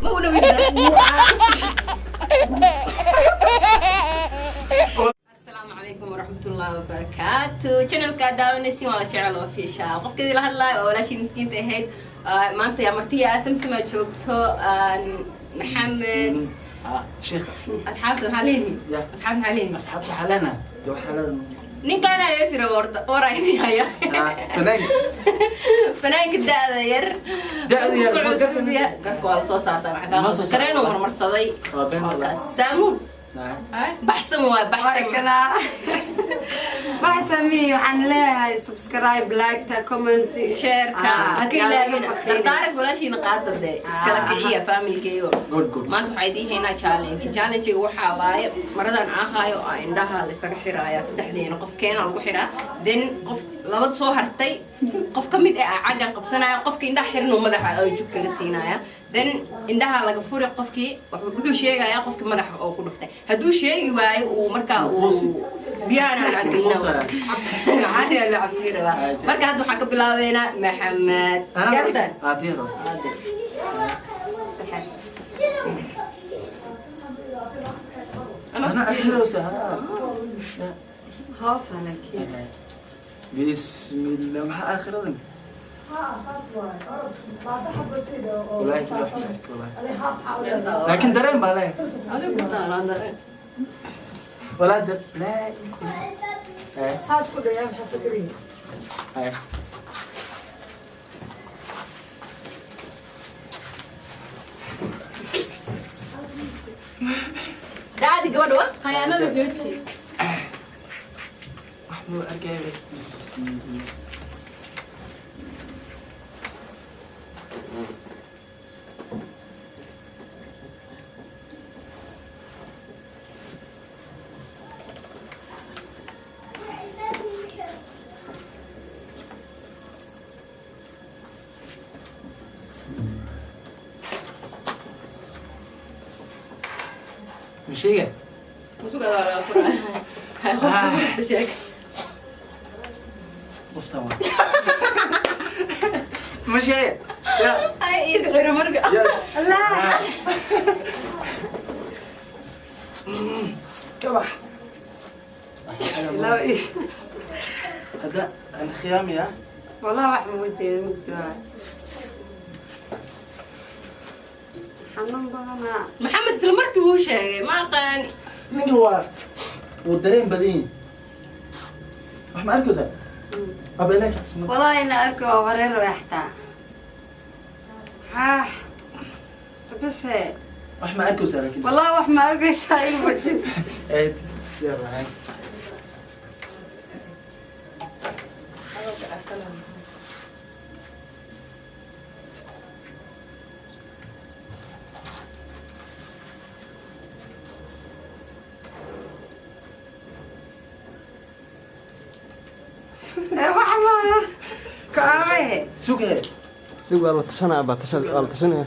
Ma u dhawin. Asalaamu calaykum waraxmatullaahi wabarakaatu. Channelka daawanaysiin waa la jecel official. Qofkeedii la hadlaayo oo walaashii miskiinta ahayd. Maanta yaa martiya Samsama joogto, Maxamed. Sheekha. Asxaabta maxaa leedihin? Ya. Asxaabta maxaa leedihin? Asxaabta waxaa leenahay de waxaa leedahay. Ninkaana heesira warda waraa idin haya. Fanaanka. Fanaanka da'da yar. Da'da yar, Ku ma cusub garka- garka waa lasoo saartaa. Ma soo maxaa saartaa. kareenuu marmarsaday. Waa been. Halkaas saamuun baxsan waay, baxsan. Kala baxsami, waxaan leeyahay subscribe, like, comment. Shareka ha ka ilaabina. Dardaaranka walaashiina qaata dee, iskala kiciya familkeyo. Good, good. Maanta waxaa idiin haynaa challenge. Challengega waxaa waaye maradan ahaayo aa indhaha laisaga xiraaya saddexdeena. Qof keena lagu xiraa, then qof labad soo hartay, qof ka mid ah aa caggan qabsanaya. Qofka indhaha xiran uu madaxa oo jug kaga siinaya, then indhaha laga furi. Qofkii wuxuu sheegayaa qofkii madaxa oo ku dhuftay. Hadduu sheegi waayo, uu markaa uu Quusi. biyahana Quusaya. caadi la cabsii rabaa. Marka hadda waxaan ka bilaabeynaa Maxamed. Yardan. Ah, diyaar. Ana axirowsa. Hoosa laakiin. Bismillah, maxaa aakhiradan? Wallaahi si loo xirka, wallaahi. Laakiin dareen baa leeyahay. Adigu taanaan dareen. Walaa dar laa. Saas ku dhayaa, maxaa soo kariye? Eh. Daacadi gabadha wa. Khayaanada jooji. Wax muu arkay? Bismillah. Ma sheega? Musugaa waa laga furaa. Hay, qofka sheeg. Qoftan waa. Ma sheega? Ya. Ay, iid xiro marka. Yes. Kabax. Laba is. Hadda ana khiyaamiya. Wallahi wax ma jeeda, mugdi waay, xanuun badanaa. Maxamed isla markii wuu sheegay, ma aqaan. Ninka waa wuu dareen badan yahay. Wax ma arkaysaa? Aba ilaah kabsano. Wallahi ina arki waa wareer way xataa ah bas. Wax ma arkaysaa laakiin? Wallahi wax ma arkaysaa, igu jeed. Eed. Yalla hay. Wax ma ka aabahe. Sugee. Si waa la tashanaya baa tasha, waa la tashanaya.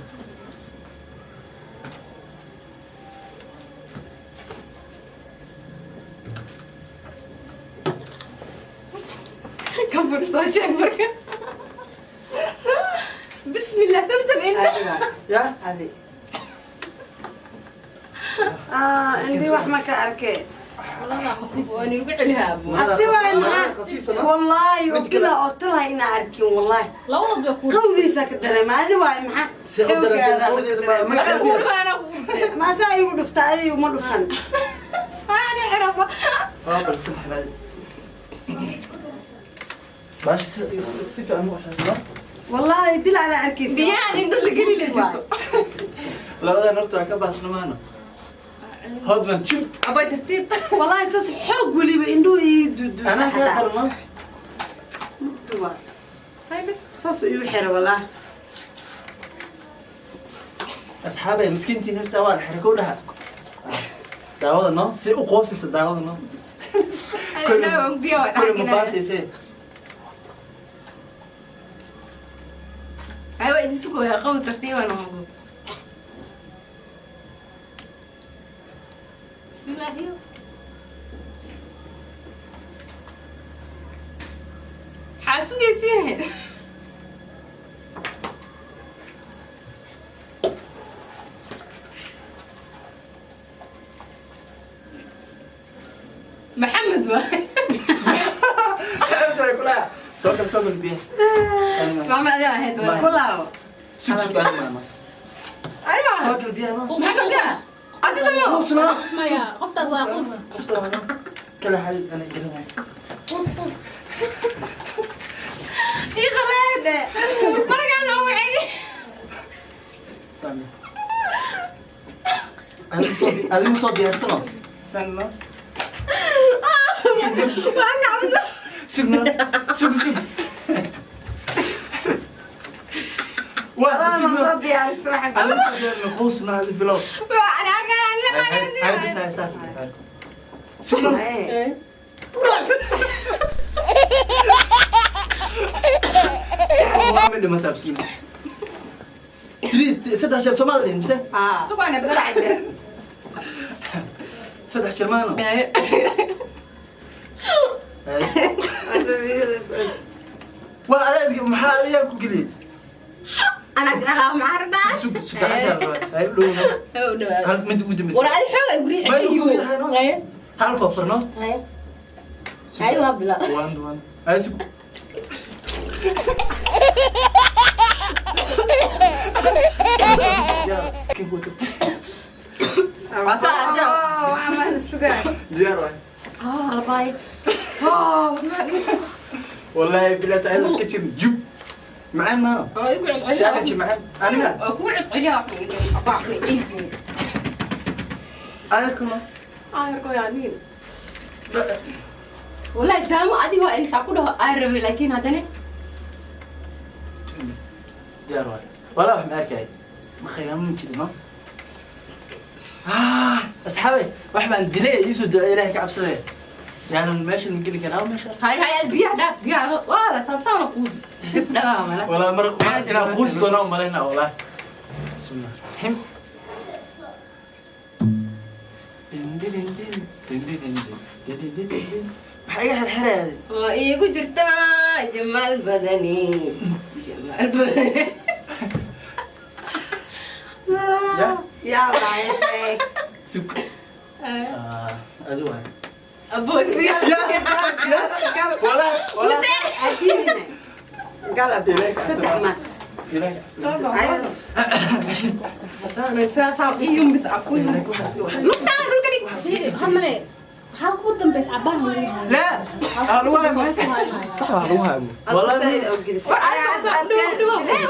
Ka fur, soo sheeg marka. Bismillah, Samsam inta. Adiga. Ya. Adi ah indii wax ma ka arkay. Wallah khafiif waa ni lagu celihaa. Asi waay, maxaa wallahi oo bila oo talahay inaa arkin wallahi. Labadood way ku Qawdiisa ka dareema, adi waay maxaa. Si u dareentay qawdeeda magaceeda ku Kuurba anaa kugu dhuftay. Maasaa igu dhufta, adi uma dhufan. Ani xirabo. Waa bal tan xiraad. Baashi si si fiican u xirno. Wallahi bila ada arkaysa. Biyahan inta la geli la jirto. Labadan horta waa ka baasnamaano. Hodman jib. Abay, tartiib. Wallahi saas xoog weliba indhuhu ii duduusa. Anaa kaa Xataa darno. Mugdi waay. Hay bas. Saasuu igu xira wallahi. Asxaabay, miskiintiin horta waa la xiray kow dhaha. Daawada no si u qoosaysa, daawada no. Biyo waa Kulli ma dhaxginaya. baasayse. Hay, waa idin sugooyaa. Qaw, tartiibaan umago. Bismillaahi. Maxaa sugaysiin? Maxamed waay. Inta kula soo kal soo kal biyo. Maxamed adiga ahayd ku laabo. Sug sug anima ma. Aywa. Soo kal biyo ma. Maxamed biyo. Asisamo. Qusna. Maya, qoftaas waa qus. Qofta kala xalid ana garanay. Qus qus. Ii qalaade. Markaan loo wacay. Sami. Adigu soo diyaarsano. Sanno. Waan gacmo. Sugna. Sug sug. Waa ma sugna. soo diyaarsan waxa. Adigu soo diyaarno qusna hadi bilow. Waa anaga la Hay bas hay saar. Sugna. Waa mid ma taabsin. 3 saddex jeer Soomaali mise? Ah. Sugaana Saddex jeer. Saddex jeer maano. Waa adiga maxaa adiga ku geliyay? Ana isaqaa maarda. Sug sug gacanta ay u dhowna. Oo dhawaad. Hal mid ugu dambeysay. War adi xoog ay guriga Ma igu riixayno? Ay. Hal koofurno. Ay. Ay waa bila. One one. Ay sug. Kin ku tagtay. Waa ka asan. Waa ma sugaa. Diyaar waay. Ah, labay. Ah, Wallahi bilaa taayada iska jir jub. Macaan maano. Oo igu celceliya. Challenge macaan. Aniga. Waa ku celceliya. Ayarkuna. Ayarko yaa nin. Wallahi saamu adiga waa inta ku dhaho aan rabay laakiin haddana Diyaar waay. Walaa wax ma arkay. Ma khiyaamin jirin no. Asxaabi wax baan dilay ii soo duceeyay Ilaahay ka cabsaday. Yani meesha ma geli karaa meesha. Hay hay biyaha dhaaf biyaha waa la saasaan kuus. Sif dhawa mala. Walaa mar inaan quus doono u malaynaa walaa. Bismillah. Raxiim. Din din din din din din din din din din. Maxaa iga xirxiraya? Waa iigu jirtaa jamaal badani. Jamaal badani. Ya. Yaa waay. Sug. Ah, adu waay. Aboos. Ya. Walaa walaa. Adiina. Galab. Saddex mar. Ilaahay ka cabsaday. Lugtaan dhulkani. Fiiri, hal male. Hal ku dambeys cabaan lagu hayo. لا lagu hayo maxay tahay? Sax baa lagu hayo. Walaa Said oo gelis. War adiga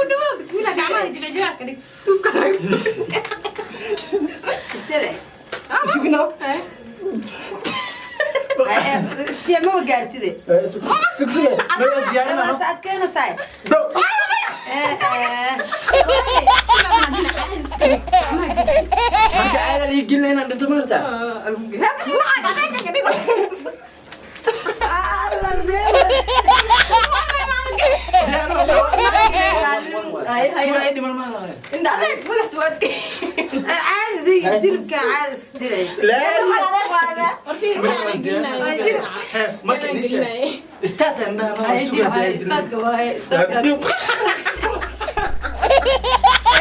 u dhawo bismillah gacmaha jilcijilac ka dhig tuufka Tele. Sugna. Isticmaal gaartide. Sug sug sug. Ma ziyaarin Bas aad keenaysaa. Bro. Marka aada lii gelin inaan dhinto maarta. Kuwa ay dhiman ma lahayn. Caadi jilibka caadi isku jiray. لا War fiiri, waxaan gelinayo. marka Waxaan idin sheeg. gelinayo. Istaata indhaha ma sugaa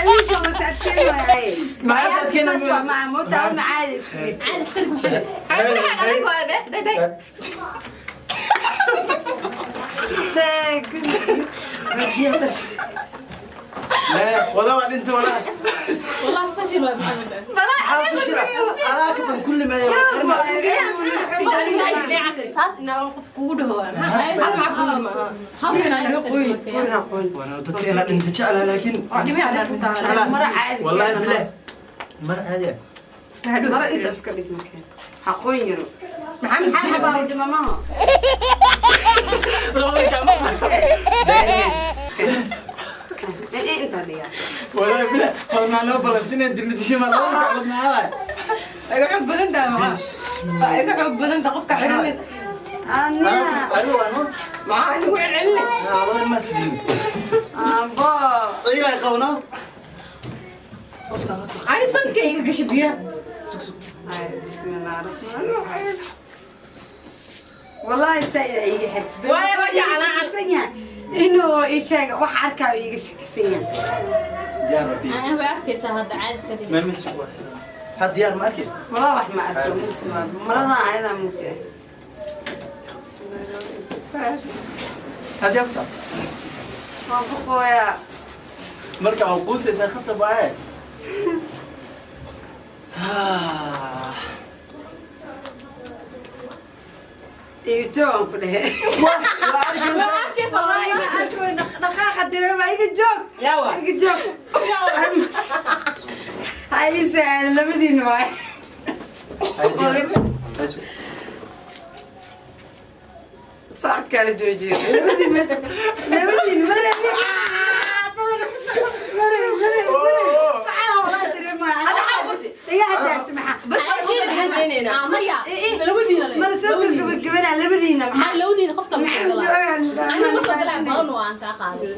Ninka bas aad keenaysaa. Maxaa aad keenaysaa? Ma moodaa una caadi isku dhig. Caadi iska dhig Maxamed. Sheeg. لا ولا واحد انت ولا Wallah fashil waa Maxamed. حافظ انا كمان كل ما Saas inaa qof kugu dhaho hal macquul maaha. Halkan caadi iska dhig marka. وانا dadka inaan dhinto jeclaa laakiin Mara caadi. والله بالله mara caadi ah. Mara inta iska dhig markeen. Xaqoon yaro. Maxamed Maxaa baa u dhimamaha? Inta dhigaa. والله بالله والله ما بلستين dilna dishay ma laba gacmood ma haday iga xoog badan tahay waa iga xoog badan tahay qofka xiran. Aniga. adigu waa noot Maxaa igu celcelinay? labadan ma isdilin Ambo. ilaa qabno qofta horta Ani sanka iga gashay biyaha. sug sug Ay, bismillah ar-rahmaan ar-rahiim. Wallahi said iga xirtay. Waay, waa jeclaan. Shakisan yahay. Inuu ii sheego wax arkaa iiga shakisan yahay. diyaar rabbi Aan way arkaysaa hadda caadi iska dhig. ma mis had diyaar ma arkay Walaa wax ma arko. Maradan ayadaa mugdi ah. Hadii afta. Waan ku qooyaa. Marka waa quusaysaa khasab waaye. Iga joog aan ku dhehe. Wallaahi ma arkin, dhaqaaqa dareema, iga joog. Yawa. Iga joog. Ha ii su'aalo, labadiina waay. Socodkaa la joojiyo. Labadiin meesha, labadiin mare mare mare mare socdaa, wallaahi dareemaya. Iga hadaasi maxaa? Bas Ah, maya. Labadiina le. Mala soo gabagabanaa labadiina maxaa? Maxaa labadiina qofka ma soo galaa? Maxaa Aniga ma soo galaa, balan waa aan kaa qaaday.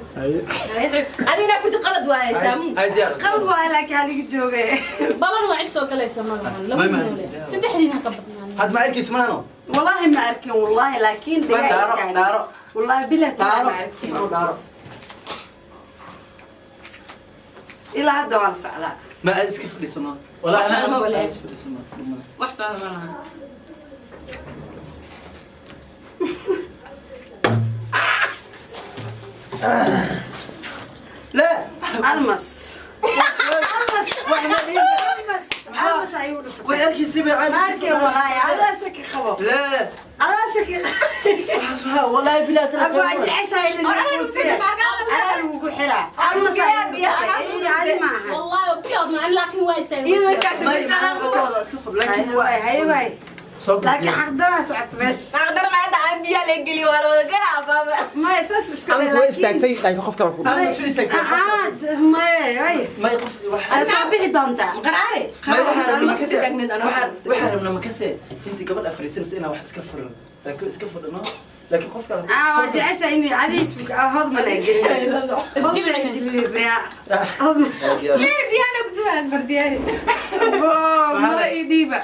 Adina furti qalad waaye saamu. Qalad waay, laakiin haliga joogay. Balan waa cid soo galaysa ma lahan. Labadiina le. Saddexdiina ka badnaan. Had ma arkaysa maano? Wallaahi ma arkin, wallaahi, laakiin Dhaaro, dhaaro. Wallaahi bilaa Dhaaro, ma si arkin. fiican u dhaaro. Ilaa hadda waan socdaa. Ma aad iska fadhiisano. Walaa ana Ma walahi. aad iska fadhiisano. Wax socda ma lahan. La. Almas, almas, Wax ma dhihin. Almas, almas ayuu dhufatay. Way arkaysay bay Ma arkin wallaahi, adaa shaki qabo. La. Adaa shaki qabo. Waxaas wallahi bilaa tala. Abaa jeceshahay in lagu siiyo, adaa lagugu xiraa. Almas ayuu dhufatay, adi ma aha. Wallahi waa biyood macna, laakiin waa istaagay. Iyadoo istaagtay. May ma iska fadh laakiin Waay hay waay, soo laakiin xaqdaraa socota meesha. Aqdar ma hadda aan biyaa la geliyo, waa la wada galaa baaba. Maya, saas iska. Amas way istaagtay, laakiin qof kale ku dhacay. Almas way istaagtay. Maya way. May qof wax. Soo bixi doontaa. Qaraare. May waxaan rabnaa Almas makase. istaagneed anoo. Waxaan rabnaa makase intii gabadh afriisanaysa inaan wax iska furno. Laakiin iska fadhino. Laakiin qof kale. Waa jeceshahay in adiis hodman ay gelinayso, hodman ay gelinayso yaa hodman. Leer biyaa la kusugaas bardiyaari. Bo mara ii dhiiba.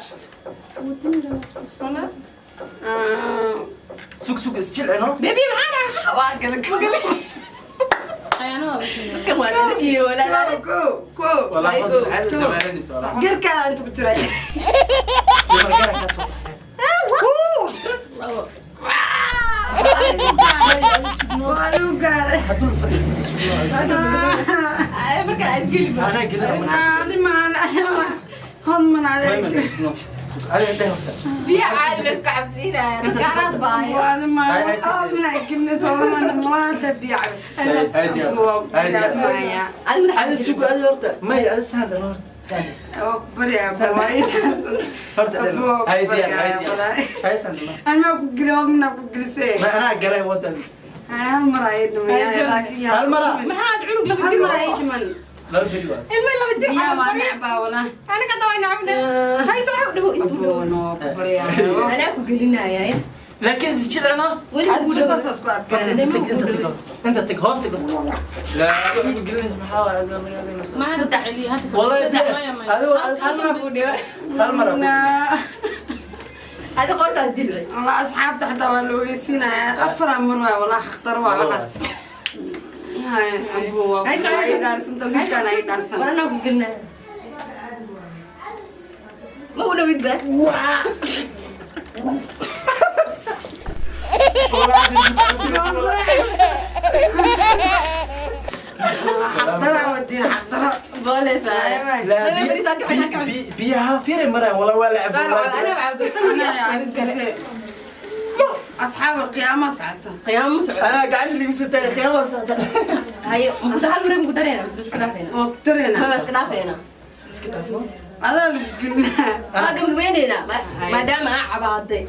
Sug sug isjilcino. Baby maxaa dhahay? Waa gala go. Ayaana waa bixinaya. Dadkan waa lala iyo walaa. Go go. Wallahi Ay, go. caadi dabaalanaysa wallahi. Garkaada inta ku jiray. Dumar garan ka soo. Labo. Waa lagu gaaray. Hadduu fadhiisato sugno. Ay markaan aad geli ba. Anaa gelin markaas. Adi maan hodman May adeeg. ma sugno. Sug. Adiga intee horta. Biya caadi la isku cabsiinaya. Dadka anaad baayo. Adi maan hodman ay gelinayso, hodman mulaada biyo. Ay diyaar. Ay diyaar. Maya. Adi madaxa. Adiga sug adiga horta. May adiga sahlan horta. Sahlan. Waa ku baryaa balwaay. Horta. Abuu, Ay diyaar. Ay baryaa, diyaar. balwaay. Ay sahlan. Anaa ku geli, hodmana ku gelisee. Ma anaa galay wadan. Hal mar ay dhiman laakiin yaa. Hal mar ah? Maxaa aad cunug laba Hal jir mar ay dhiman. Laba beri waa. Ilmo laba jir Biyaa camal waa barya. necbaa walaa. Aniga hadda waa nacabna. Hay soo dhawo intuu Abuu, dhawo. noo ku baryaa. Anaa ku gelinaya. Laakiin isjilcino. Weli Adigu ku dhawo. saas isku adkaanay. Inta tag, inta tag, inta tag, hoos tag. La, waxay gelinaysa maxaa waaye, adiga laga yaabinaysa. Ma hadda celiyo, hadda ku Wallahi, celiyo. Maya, maya. adigo- Hal mar ku dhawo. Hal mar ah. Naa. Adi qortaas jilci. Walaa asxaabta xataa waa la ogeysiinayaa. Afar mar waay, walaa xaqdar waa waxaas. Hay, abuu, waa Hay soo ku ay dhaarsanta, wiilkaan ay dhaarsan. War anaa ku gelinaya. Ma u dhawid ba? Xaqdara wadiin, xaqdaro. Booleysa. Hay, waay. La, Laba beri saa ka xidhan, ka xidhan. biyaha fiiray maraan, walaa waa la cabo, Anaa walaa. cabsan. Anaa cabsise. Asxaab alqiyaama socota. Qiyaamo ma socdo. Anaa gacanta liigu soo taagay, qiyaamaha socota. Hayo, muku hal mar muku dareena, mise iska dhaafeena? Waa ku tarayna. Ma iska dhaafeena. Iska dhaafno. Adaa lagu gelinaa. Waa gabagabayneynaa maadaama aa cabaaday.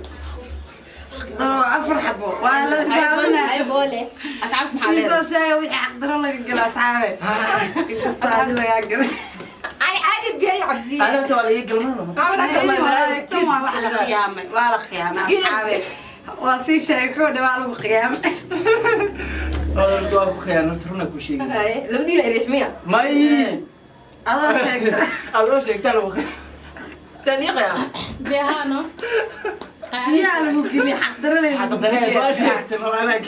Xaqdaro afar xabo. Waa la xisaabinaa. Hayo boole. Asxaabta maxaa Isoo leedahay? sheega wixii xaqdaro laga galo asxaabe. Inkasta adi lagaa galay. Ani caadi biyo ay cabsiiyey. Anaa inta waa la ii galmaana marka. Tan waa wax la qiyaamay, waa la qiyaamay asxaabe. Waa sii sheegay koo dhawaa lagu qiyaamay. Oo, horta waa ku khiyaan, horta runa kuu sheegay. Haye, labadiina riixmiya. May. Adoo sheegta. Adoo sheegtaa lagu khiyaan. Saliiqaya. Biyaha, no? Biyaha lagu geliy, xaqdaro lagu Xaqdarada waa geliy. sheegtay, oo anaa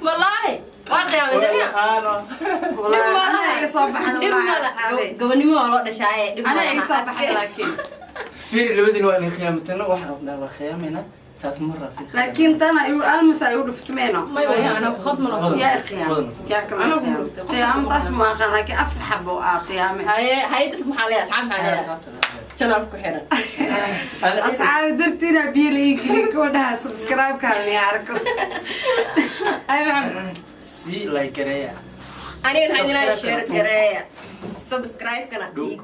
Wallaahi, waa qiyaamay daniya. Ah, no. Wallaahi, anaa iga soo baxda Dhib wallaahi ma laha. asxaabe. Gobonimo waa loo dhashaaye. Dhib ma Anaa iga laha. soo baxda laakiin. Fiiri, labadiina waa inay khiyaamatana, waxaan rabnaa waa khiyaamaynaa. Taas ma raasi. Laakiin tana igu almas ay u dhuftmeeno. May waya, ana hodman oo. Yaa qiyaam, yaa kale. Anaa ku Qiyaam. dhuftay. Qiyaam taas ma aqaan, laakiin afar xabo aa qiyaame. Haye haye, dadka maxaa leeyahay? Asxaab maxaa leeyahay? Channel ku xiran. Asxaabi dartiina biyo la ii gelin kuwa dhaha subscribe-ka ni arko. Ay, Maxamed. Si like gareeya. Aniga maxaa idin share gareeya, subscribe-kana. Dhug.